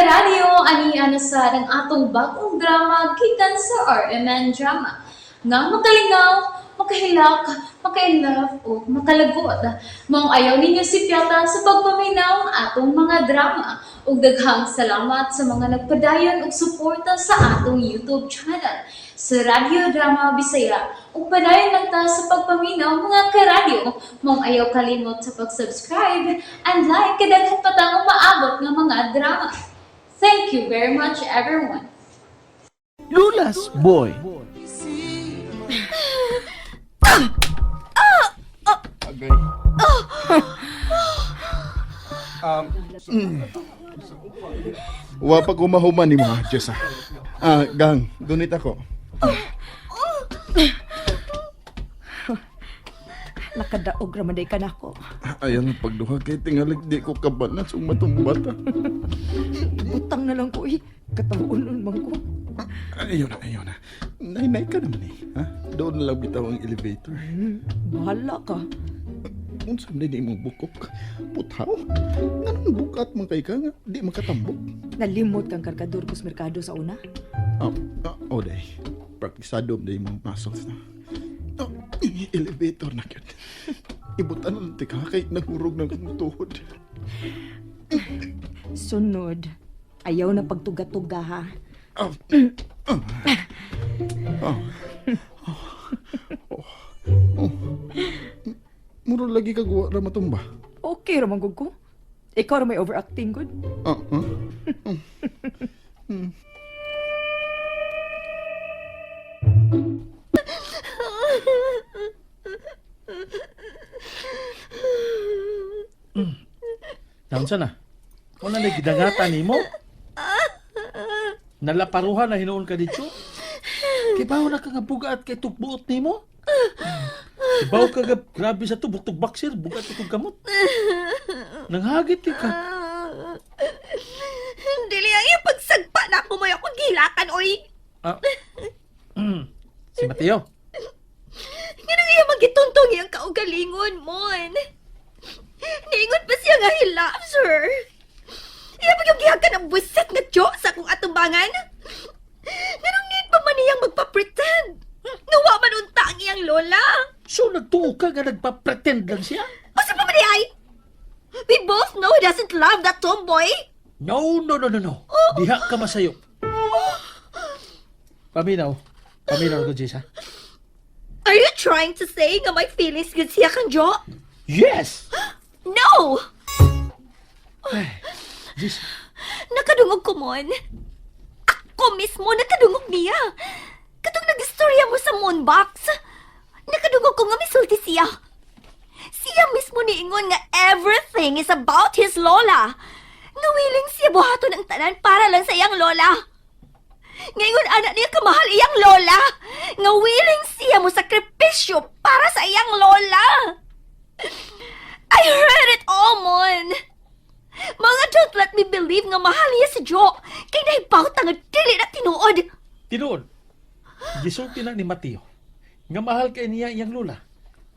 Karadyo, ani na sa ang atong bagong drama gikan sa RMN Drama. Nga makalingaw, makahilak, maka-inlove o makalagot. Maong ayaw ninyo sipyata sa pagpaminaw ang atong mga drama. Ug daghang salamat sa mga nagpadayon og suporta sa atong YouTube channel sa Radyo Drama Bisaya. Ug padayon lang ta sa pagpaminaw, mga karadyo. Maong ayaw kalimot sa pag-subscribe and like kay daghan pa tang umaabot nga mga drama. Thank you very much, everyone. Lula's Boy. Agay. Wa pa ko mahuman ni mga Jessa. Ah, gang, dunit ako. Nakadaog raman day ka nako. Ayan ang pagduha kay tingalig di ko kabanas ug matumbata. Butang na lang ko eh. Kataon man ko. Ayaw na, ayaw na. Nay-nay ka naman eh. Ha? Doon na lang bitaw ang elevator. Bahala ka. Unsa man din imong bukok? Puthaw? Nganong bukat man kay ka nga di makatambok? Nalimot kang kargador ko sa merkado sa una. Oh, oh, oh day. Praktisado day imong muscles na. Oh, elevator na gyud. Ibutan na lang tika kay nahurog ng akong tuhod. Sunod. Ayaw na pagtuga-tuga ha. Oh. Oh. Oh. Oh. Oh. Muro lagi ka guwa ra matumba. Okay ra man gud ko. Ikaw ra may overacting gud. Ah, huh? Naunsa na? Wala na gidangatan nimo? Nalaparuhan na hinuon ka dito? Kibaw na ka nga bugat kay tugbuot nimo? Kibaw ka nga grabe sa tubok tug boxer, bugat tug kamot. Nanghagit kay ka. Dili ang iyang pagsagpa na ako mo akong gilakan, oy. Ah. Si Mateo. Nga nang iyang magituntong iyang kaugalingon, Mon. Niingon pa siya nga he loves her. Iya pa yung gihagan ang buset nga Diyos sa akong atubangan. Nga nang need pa man niyang magpa-pretend. Nga wa man unta ang iyang lola. So nagtuo ka nga nagpa-pretend lang siya? O sa pa man niya ay? We both know he doesn't love that tomboy. No, no, no, no, no. Diha ka masayop. Paminaw. Paminaw ko, Jess, ha? Are you trying to say nga may feelings gud siya kang Jo? Yes! No! Jess, Nakadungog ko, Mon. Ako mismo nakadungog niya. Katong nag-istorya mo sa Moonbox. Nakadungog ko nga misulti siya. Siya mismo niingon nga everything is about his lola. Nga willing siya buhaton ang tanan para lang sa iyang lola. Ngayon anak niya kamahal iyang lola. Nga willing siya mo sakripisyo para sa iyang lola. I heard it all, Mon. Mga don't let me believe nga mahal niya si Joe. Kay nahibaw ta nga dili na tinuod. Tinuod. Gisulti na ni Mateo nga mahal kay niya iyang lula.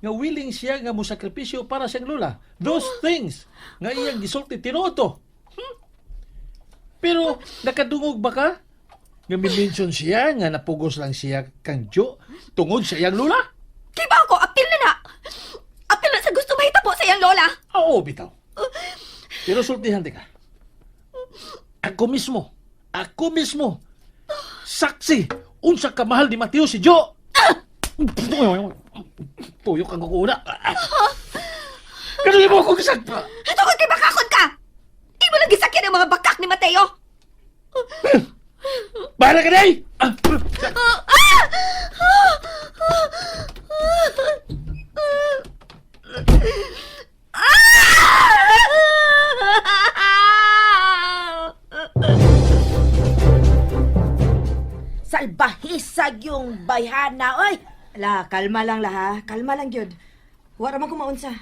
Nga willing siya nga mosakripisyo para sa iyang lula. Those things nga iyang gisulti tinuod to. Pero nakadungog ba ka? Nga mi-mention siya nga napugos lang siya kang Joe tungod sa iyang lula? Kay ba ako apil na na. Apil na sa gusto mahitabo sa iyang lola. Oo, bitaw. Pero sultihan di ka. Ako mismo, saksi, unsa ka mahal ni Mateo si Joe. Tuyok ang kukuuna. Kano mo akong kasagpa? Tungod kay bakakon ka. Di mo lang gisakyan ang mga bakak ni Mateo. Bahala ka day! Ah! Salbahisag yung bayhana, oy! La, kalma lang la ha. Kalma lang gyud. Wa ra man ko maunsa.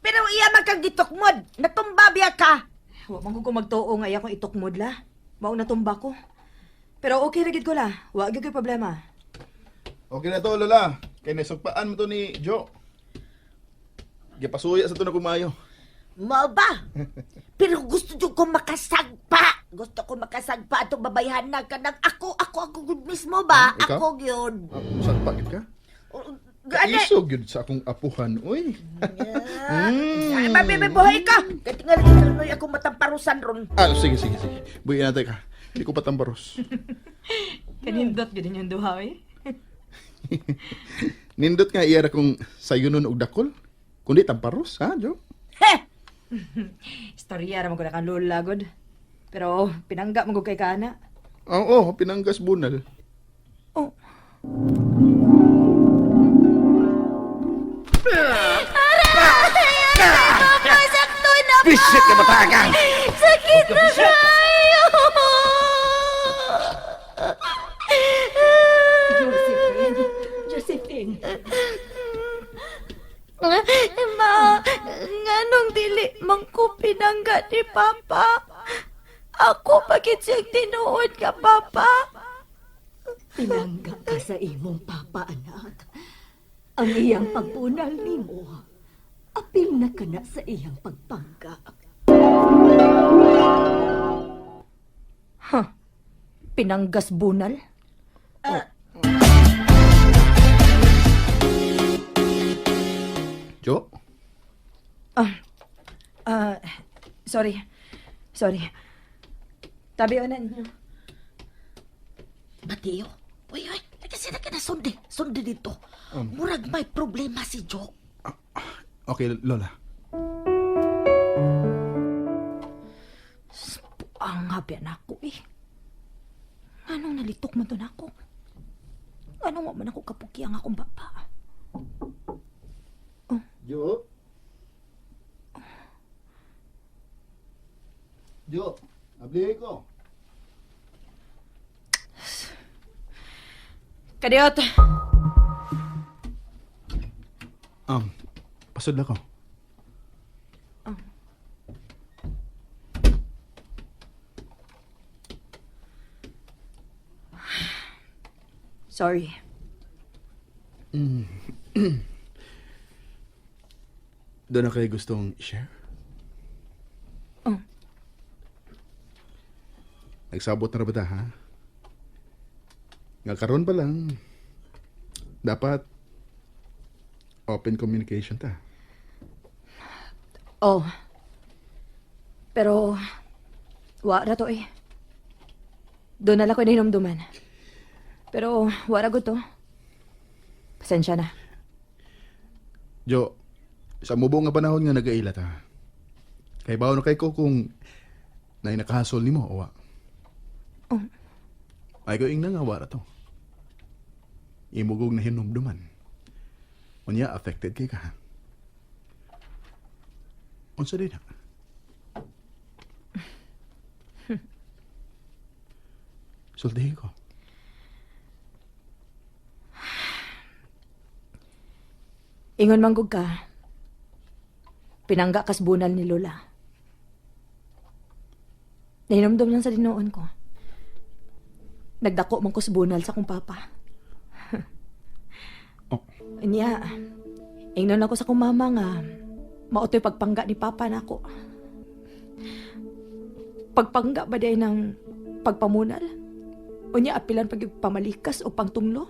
Pero iya man kang gitukmod, natumba biya ka. Wa man ko magtuo nga iya akong itukmod la. Mao natumba ko. Pero okay ra gyud ko la. Wa gyud koy problema. Okay na to, Lola. Kay nasugpaan mo to ni Joe. Gipasuya sa to na kumayo. Mao ba? Pero gusto jud ko makasagpa. Gusto ko makasagpa atong babayhan na kanang ako, ako, ako gud mismo ba? Ah, ikaw? Ako gyud. Ah, sagpa gid ka? Gani. Isog gyud sa akong apuhan, uy. Ay, mabibi, buhay ka. Kaya tingali ka ako matamparusan ron. Ah, sige, sige, sige. Buhi natin ka. Hindi ko patambaros. Kanindot gyud inyong duha eh. Nindot nga iyara kung sayo nun og dakol. Kundi tamparos, ha, Jo? Heh! Istorya ra man gud kang lola gud. Pero pinangga man gud kay kana. Oo, pinanggas bunal. Oh. Papa, sakto na pa! Bisit ka bata ka! Sakit na kayo! Josephine, Josephine, Ma, nganong dili man ko pinangga ni Papa? Ako bakit siyang tinuod ka, Papa? pinangga ka sa imong papa, anak. Ang iyang pagbunal nimo, apil na ka na sa iyang pagpangga. Pinanggas bunal. Jo? Ah, sorry. Sorry. Tabi na ninyo. Mateo, uy, uy, kasi na ka na sundi. Sundi dito. Murag may problema si Jo. Okay, Lola. Ang habi na ako eh. Anong nalitok man to nako? Anong wa man ako kapuki ang akong baba? Jo? Jo, abli ko. Kadiot! Pasod na ko. Sorry. Doon na kayo gustong i-share? Oh. Nagsabot na ra ba ta, ha? Nga karon pa lang, dapat open communication ta. Oh. Pero, wa ra to eh. Doon na lang ko ininomduman. Pero, wa ra gud to. Pasensya na. Jo, sa mubo nga panahon nga nagaila ta. Kay bawo na kay ko kung nay nakahasol nimo o wa. Oh. Ay ko ingna nga wa ra to. Imugog na hinumduman. Unya affected kay ka. Unsa din na? Sultihin ko. Ingon man gud ka. Pinangga kas bunal ni Lola. Nahinomdom lang sa dinoon ko. Nagdako man ko sa bunal sa akong papa. Oh. Unya, ingnon ako sa akong mama nga mautoy pagpangga ni papa nako. Pagpangga ba day ng pagpamunal? Unya apilan pag pamalikas o pangtunglo?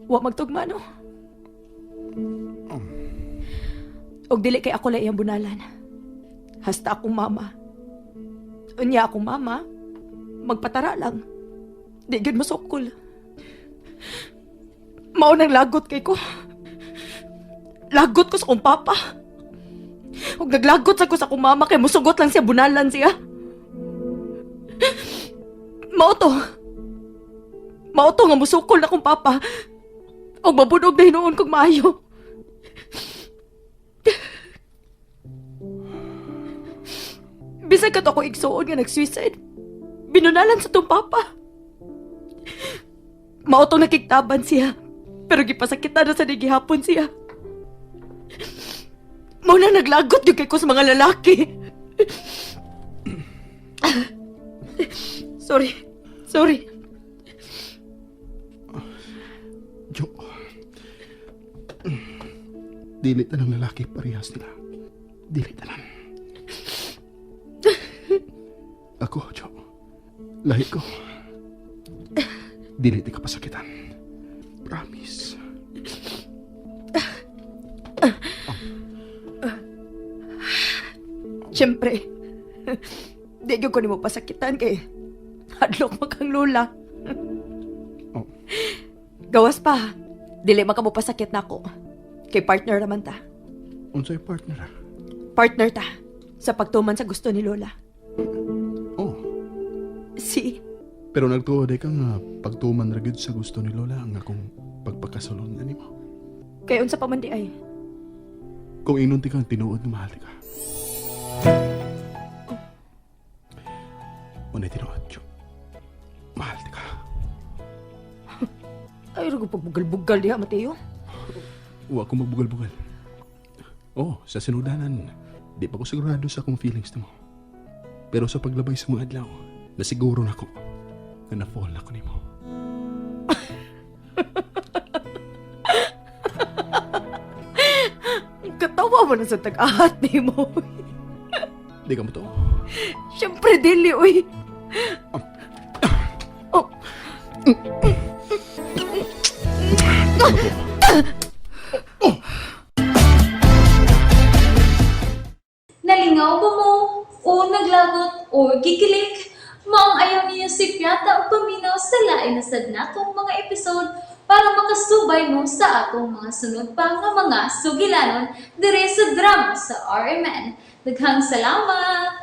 Wa magtugma no. Og dili kay ako lang iyang bunalan. Hasta akong mama. Unya akong mama, magpatara lang. Di gyud masukol. Mao nang lagot kay ko. Lagot ko sa akong papa. Ug naglagot sa ko sa akong mama kay musugot lang siya bunalan siya. Mao to. Mao to nga musukol na akong papa. Og mabunog na hinuon kog maayo. Bisag kato ako igsuon nga nag-suicide. Binunalan sa tong papa. Mao tong nakiktaban siya. Pero gipasakitan na sa gihapon siya. Mao na naglagot yung kay ko sa mga lalaki. Sorry. Sorry. Jo. Dili ta ng lalaki parehas nila. Dili tanan. Lahi ko. Dili ti ka pasakitan. Promise. Siyempre. Di gyud ko nimo pasakitan kay hadlok mo kang lola. Oh. Gawas pa. Dili man ka mo pasakit nako. Kay partner naman ta. Unsay partner ah? Partner ta sa pagtuman sa gusto ni Lola. Oh, Si pero nagtuo day ka nga pagtuman ra gyud sa gusto ni Lola ang akong pagpakasalon na nimo. Kay unsa pa man di ay. Kung ingnon ti ka tinuod nga mahal ti ka. Unay tinuod, Jo. Mahal ti ka. Ay rugo pagbugal-bugal diha, Mateo. Wa ko magbugal-bugal. Oh, sa sinudanan, di pa ko sigurado sa akong feelings nimo. Pero sa paglabay sa mga adlaw, nasiguro na ko na na-fall na ko nimo. Katawa mo na sa tag-ahat nimo. Di ka mo to. Siyempre dili uy. Oh, Nalingaw ba mo? O naglagot o gikilig? Maong ayaw niyo si Piata ang paminaw sa lain na sad natong mga episode para makasubay mo sa atong mga sunod pa nga mga sugilanon dire sa drama sa RMN. Daghang salamat!